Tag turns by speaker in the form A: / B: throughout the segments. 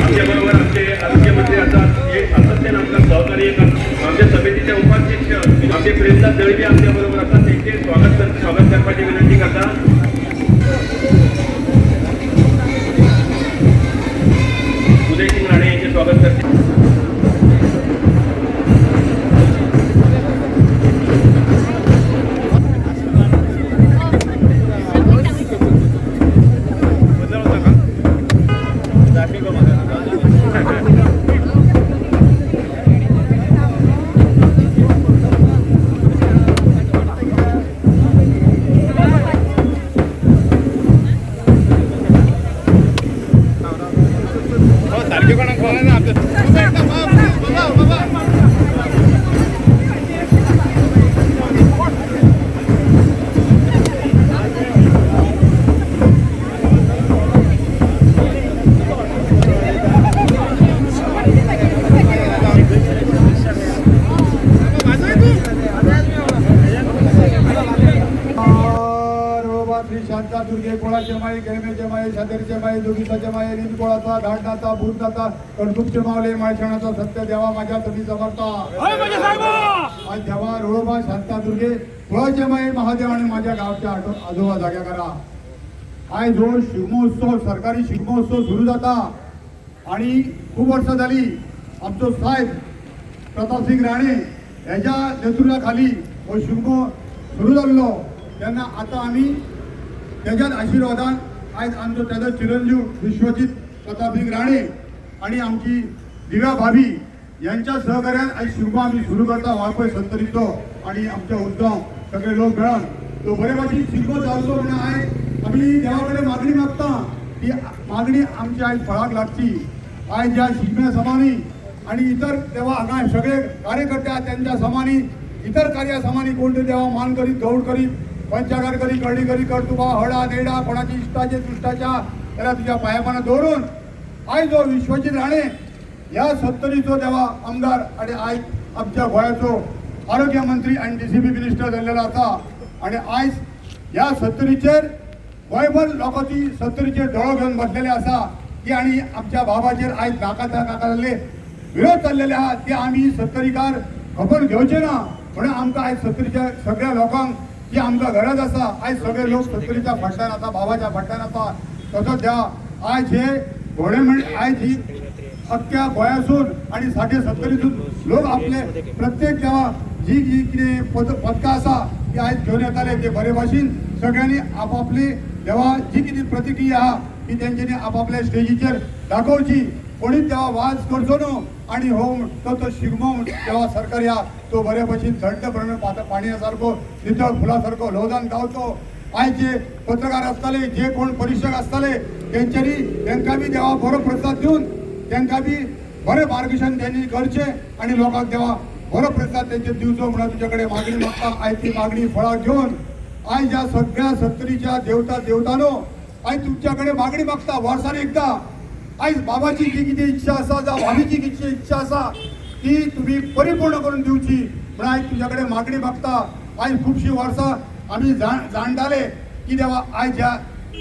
A: आमच्या बरोबर आमचे आरोग्यमंत्री आसात, हे सातत्यान आमकां सहकार्य करतात. आमच्या समितीचे उपाध्यक्ष आमचे प्रेमदास दळवी आमच्या बरोबर आसात, त्यांचे स्वागत करपाची विनंती करता. उदयसिंग राणे यांचे स्वागत करते.
B: सारखे कोणाक कळना आमच्या. बाबा बाबा.
C: श्री शांता दुर्गे कोळाचे माई, गैमेचे माई, सादरीचे माई, जोगीसाचे माई, रिंदकोळाचा, घाटनाचा, भूतनाचा, कणकुपचे मावले, माळशणाचा सत्य देवा माझ्या तुम्ही समर्था. आज देवा रोळोबा शांता दुर्गे कोळाचे माई महादेव आणि माझ्या गावच्या आजोबा जाग्या करा. आयज हो शिगमोत्सव, सरकारी शिगमोत्सव सुरू जाता आणि खूप वर्सां जाली आमचो साहेब प्रतापसिंग राणे ह्याच्या नेतृत्वाखाली हो शिगमो सुरू जाल्लो. तेन्ना आतां आमी तेज्याच आशिर्वादान आयज आमचो तेजो चिरंजीव विश्वजीत प्रतापसिंग राणे आणि आमची दिव्या भाभी यांच्या सहकार्यान आयज शिगमो आमी सुरू करता वाळपय सत्तरीचो. आणि आमच्या उद्दाव सगळे लोक मेळोन तो बरे भाशेन शिगमो जावचो म्हणून आयज आमी देवा कडेन मागणी मागता. ती मागणी आमची आयज फळाक लागची. आयज ह्या शिगम्या समानी आणि इतर देवा हांगा सगळे कार्यकर्ते आहात त्यांच्या समानी, इतर कार्या समानी कोण तरी देवा मान करीत, गौड करीत, पंचागार करी, करणी करी, करतुबा हडा नेडा कोणाची इश्टाचे तुश्टाच्या त्याला तुझ्या पायापाना दवरून आयज जो विश्वजीत राणे ह्या सत्तरीचो देवा आमदार आणि आयज आमच्या गोंयाचो आरोग्य मंत्री आणि डीसीपी मिनिस्टर जाल्लेलो आसा. आणि आयज ह्या सत्तरीचेर गोंयभर लोकांची सत्तरीचेर दोळो घेवन बसलेले आसा की आणि आमच्या बाबाचेर आयज नाका नाका जाल्ले विरोध चाललेले आहा ते आमी सत्तरीकार खबर घेवचे ना म्हणून आमकां आयज सत्तरीच्या सगळ्या लोकांक जी आमकां गरज आसा. आयज सगळे लोक सत्तरीच्या फाटल्यान आसा, बाबाच्या फाटल्यान आसा. तसोच ह्या आयज हे घोडे म्हण आयज ही अख्ख्या गोंयासून आणि साठे सत्तरीसून लोक आपले प्रत्येक जेव्हा जी जी कितें पदकां आसा ती आयज घेवन येताले ते बरे भाशेन सगळ्यांनी आपापली जेव्हा जी कितें प्रतिक्रिया आहा ती तेंच्यांनी आपापल्या स्टेजीचेर दाखोवची. कोणीच तेव्हा वाज करचो न्हू आणि हो तो तो शिगमो जेव्हा सरकार या तो बरे भाशेन थंड पाणया सारको नितळ फुला सारको लोदान गावचो. आयज जे पत्रकार आसताले, जे कोण परिक्षक आसताले तेंच्यांनी तेंकां बी देवा बरो प्रसाद दिवन तेंकां बी बरें मार्गदर्शन त्यांनी करचें आणि लोकांक देवा बरो प्रसाद तेंचे दिवचो म्हणून तुझ्याकडे मागणी मागता. आयज ती मागणी फळां घेवन आयज ह्या सगळ्या सत्तरीच्या देवता देवतानो आयज तुमच्याकडे मागणी मागता. वर्सान एकदा आयज बाबाची जी कितें इच्छा आसा जावं भाभीची कितें इच्छा आसा ती तुम्ही परिपूर्ण करून दिवची म्हणून आयज तुझ्याकडे मागणी मागता. आयज खुबशीं वर्सां आमी जाणटाले की देवा आयज ह्या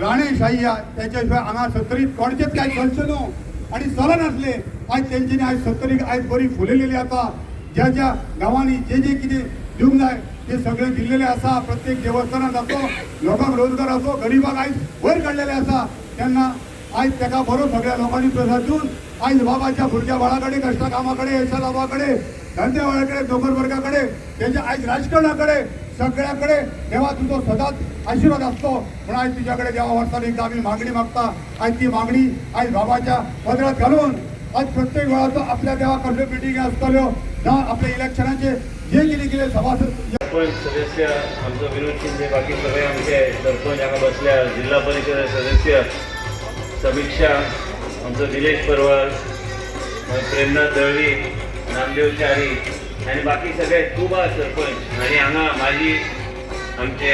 C: राणेशाही ह्या त्याच्या शिवाय हांगा सत्तरीत कोणचेच काय चलचें न्हू आनी चलनासले. आयज तेंच्यांनी आयज सत्तरीक आयज बरी फुलयलेली आसा. ज्या ज्या गांवांनी जे जे कितें दिवंक जाय ते सगळें दिल्लेलें आसा. प्रत्येक देवस्थानात आसो लोकांक रोजगार आसो गरिबांक आयज वयर काडलेले आसा. तेन्ना आयज ताका बरो सगळ्या लोकांनी प्रसाद दिवन आयज बाबाच्या भुरग्या बाळा कडेन कश्टा कामा कडेन येशा लाभा कडेन धंदेवाळा कडेन नोकर वर्गा कडेन तेच्या आयज राजकारणा कडेन सगळ्या कडेन देवा तुजो सदांच आशिर्वाद असतो म्हणून आयज तुझ्याकडे देवा वर्सान एकदा आमी मागणी मागता. आयज ती मागणी आयज बाबाच्या पदरात घालून आज प्रत्येक वेळाचो आपल्या देवा कसल्यो मिटिंगी आसतल्यो जावं आपल्या इलेक्शनाचे जे कितें कितें सभासद
D: सरपंच सदस्य आमचो विनोद शिंदे, बाकी सगळे आमचे सरपंच हांगा बसल्या, जिल्हा परिषद सदस्य समीक्षा, आमचो निलेश परवार, प्रेमनाथ दळवी, नामदेव च्यारी आनी बाकी सगळे खूब आहा सरपंच. आनी हांगा माजी आमचे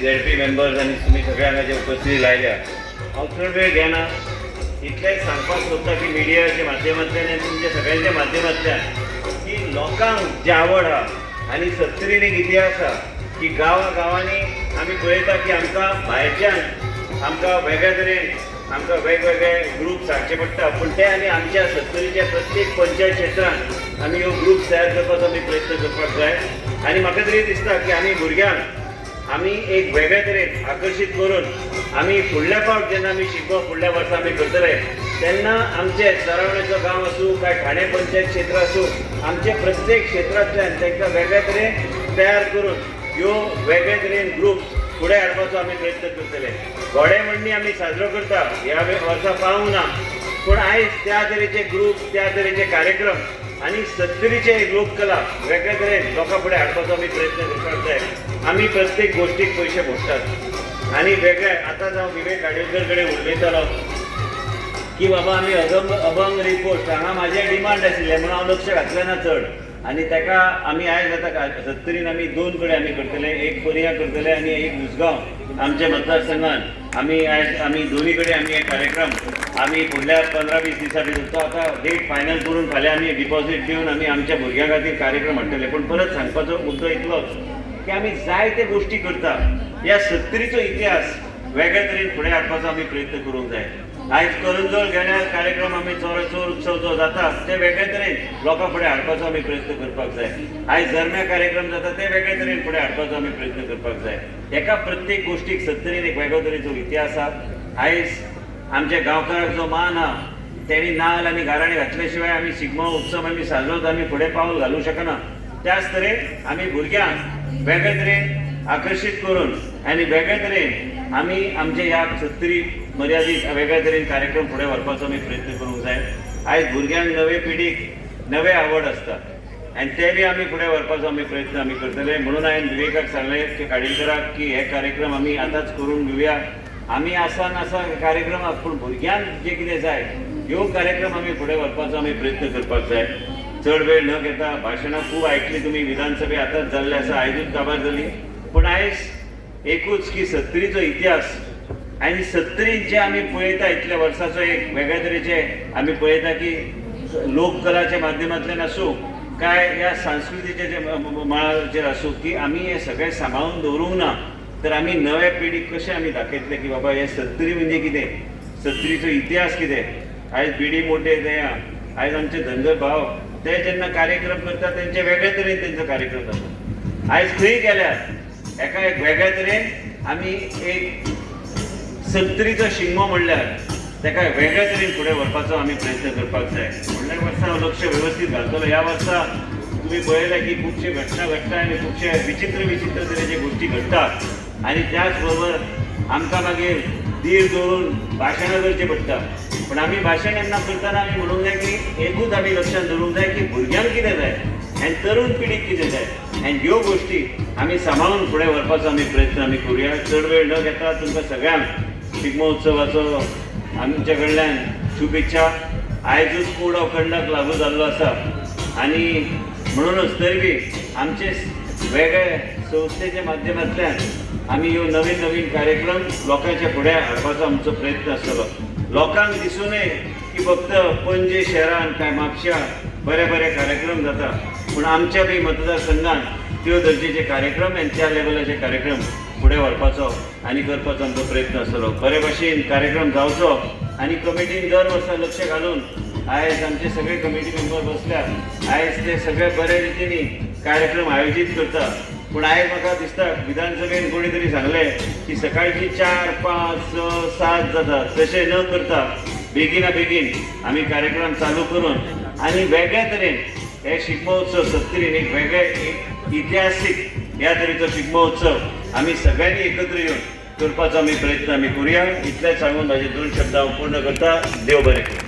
D: झेडपी मेंबर्स आनी तुमी सगळे हांगा जे उपस्थिती लायल्या. हांव चड वेळ घेना, इतलेंच सांगपाक सोदता की मिडियाच्या माध्यमांतल्यान आनी तुमच्या सगळ्यांच्या माध्यमांतल्यान की लोकांक जी आवड आहा आनी सत्तरीन एक इतिहास आहा की गांवा गांवांनी आमी पळयता की आमकां भायरच्यान आमकां वेगळ्या तरेन आमकां वेगवेगळे ग्रुप्स हाडचे पडटा, पूण ते आमी आमच्या सत्तरीच्या प्रत्येक पंचायत क्षेत्रांत आमी ह्यो ग्रुप्स तयार करपाचो आमी प्रयत्न करपाक जाय. आनी म्हाका तरी दिसता की आमी भुरग्यांक आमी एक वेगळ्या तरेन आकर्शीत करून आमी फुडल्या फावट जेन्ना आमी शिगमो फुडल्या वर्सा आमी करतले तेन्ना आमचे सरावणेचो गांव आसूं काय ठाणे पंचायत क्षेत्र आसूं, आमचे प्रत्येक क्षेत्रांतल्यान तांकां वेगळ्या तरेन तयार करून ह्यो वेगळे तरेन ग्रुप्स फुडें हाडपाचो आमी प्रयत्न करतले. घोडेमोडणी आमी साजरो करता, ह्या वर्सा पावूंक ना, पूण आयज त्या तरेचे ग्रुप, त्या तरेचे कार्यक्रम आनी सत्तरीचे एक लोककला वेगळे तरेन लोकां फुडें हाडपाचो आमी प्रयत्न करपाक जाय. आमी प्रत्येक गोश्टीक पयशे मोडटात आनी वेगळे आतां हांव विवेक खाडीलकर कडेन उलयतालो की बाबा आमी अभंग रिपोर्ट हांगा म्हाजें डिमांड आशिल्लें म्हणून हांव लक्ष घातलें ना चड. आनी ताका आमी आयज आतां सत्तरीन आमी दोन कडेन आमी करतले, एक पर्या करतले आनी एक उसगांव आमच्या मतदारसंघान आमी आयज आमी दोनी कडेन आमी हे कार्यक्रम आमी फुडल्या 15-20 दिसां भितर तो आतां डेट फायनल करून फाल्यां आमी डिपॉझीट दिवन आमी आमच्या भुरग्यां खातीर कार्यक्रम हाडटले. पूण परत सांगपाचो मुद्दो इतलोच की आमी जायते गोश्टी करता, ह्या सत्तरीचो इतिहास वेगळे तरेन फुडें हाडपाचो आमी प्रयत्न करूंक जाय. आयज करंजोळ घेण्या कार्यक्रम आमी चोर चोर उत्सव जो जाता ते वेगळे तरेन लोकां फुडें हाडपाचो आमी प्रयत्न करपाक जाय. आयज जरम्या कार्यक्रम जाता ते वेगळे तरेन फुडें हाडपाचो आमी प्रयत्न करपाक जाय. एका प्रत्येक गोश्टीक सत्तरीन एक वेगळो तरेचो इतिहास आहा. आयज आमच्या गांवकाराक जो मान आहा तेणी नाल्ल आनी गाराणें घातले शिवाय आमी शिगमो उत्सव आमी साजरो आमी फुडें पावल घालूंक शकना. त्याच तरेन आमी भुरग्यांक वेगळे तरेन आकर्शीत करून आनी वेगळे तरेन आमी आमचे ह्या सत्तरी मर्यादीत वेगळ्या तरेन कार्यक्रम फुडें व्हरपाचो आमी प्रयत्न करूंक जाय. आयज भुरग्यांक नवे पिढीक नवे आवड आसता आनी ते बी आमी फुडें व्हरपाचो आमी प्रयत्न आमी करतले. म्हणून हांवें विवेकाक सांगलें की खाडीलकराक की हे कार्यक्रम आमी आतांच करून घेवया. आमी आसा नासा कार्यक्रमाक, पूण भुरग्यांक जे कितें जाय ह्यो कार्यक्रम आमी फुडें व्हरपाचो आमी प्रयत्न करपाक जाय. चड वेळ न घेता भाशणां खूब आयकली तुमी, विधानसभे आतांच जाल्ले आसा, आयजूच काबार जाली. पूण आयज एकूच की सत्तरीचो इतिहास आनी सत्तरीन जे आमी पळयता इतल्या वर्साचो एक वेगळ्या तरेचे आमी पळयता की लोककलाच्या माध्यमांतल्यान आसूं काय ह्या सांस्कृतीच्या जे मळाचेर आसूं की आमी हें सगळें सांबाळून दवरूंक ना तर आमी नव्या पिढीक कशें आमी दाखयतले की बाबा हे सत्तरी म्हणजे कितें, सत्तरीचो इतिहास कितें. आयज बिडी मोठे ते आयज आमचे धनगर भाव ते जेन्ना कार्यक्रम करता तेंचे वेगळे तरेन तेंचो कार्यक्रम जाता. आयज खंय गेल्यार एका एक वेगळ्या तरेन आमी एक सत्तरीचो शिगमो म्हणल्यार ताका वेगळ्या तरेन फुडें व्हरपाचो आमी प्रयत्न करपाक जाय. फुडल्या वर्सा हांव लक्ष वेवस्थीत घालतलो. ह्या वर्सा तुमी पळयलें की खुबश्यो घटना घडटा आनी खुबशे विचित्र विचित्र तरेचे गोश्टी घडटात आनी त्याच बरोबर आमकां मागीर धीर दवरून भाशणां करचीं पडटा. पूण आमी भाशण जेन्ना करतना आमी म्हणूंक जाय की एकूच आमी लक्षांत दवरूंक जाय की भुरग्यांक कितें जाय आनी तरुण पिढीक कितें जाय आनी ह्यो गोश्टी आमी सांबाळून फुडें व्हरपाचो आमी प्रयत्न आमी करुया. चड वेळ न घेता तुमकां सगळ्यांक शिगमो उत्सवाचो आमच्या कडल्यान शुभेच्छा. आयजूच कोड ऑफ कंडक्ट लागू जाल्लो आसा आनी म्हणूनच तरी बी आमचे वेगळे संस्थेच्या माध्यमांतल्यान आमी ह्यो नवीन नवीन कार्यक्रम लोकांच्या फुड्यार हाडपाचो आमचो प्रयत्न आसतलो. लोकांक दिसूं नये की फक्त पणजे शहरान काय म्हापश्यां बरे बरे कार्यक्रम जाता, पूण आमच्या बी मतदारसंघात त्यो दर्जेचे कार्यक्रम आनी त्या लेवलाचे कार्यक्रम फुडें व्हरपाचो आनी करपाचो आमचो प्रयत्न आसतलो. बरे भशेन कार्यक्रम जावचो आनी कमिटीन दर वर्सा लक्ष घालून आयज आमचे सगळे कमिटी मेंबर बसल्यात, आयज ते सगळे बरे रितीनी कार्यक्रम आयोजीत करता. पूण आयज म्हाका दिसता विधानसभेन कोणी तरी सांगलें की सकाळची 4, 5, 6, 7 जाता. तशें न करता बेगिना बेगीन आमी कार्यक्रम चालू करून आनी वेगळ्या तरेन हे शिगमो उत्सव सत्तरीन एक वेगळे एक इतिहासीक ह्या तरेचो शिगमो उत्सव आमी सगळ्यांनी एकत्र येवन करपाचो आमी प्रयत्न आमी करुया. इतलेंच सांगून म्हाजे 2 शब्द हांव पूर्ण करता. देव बरें करूं.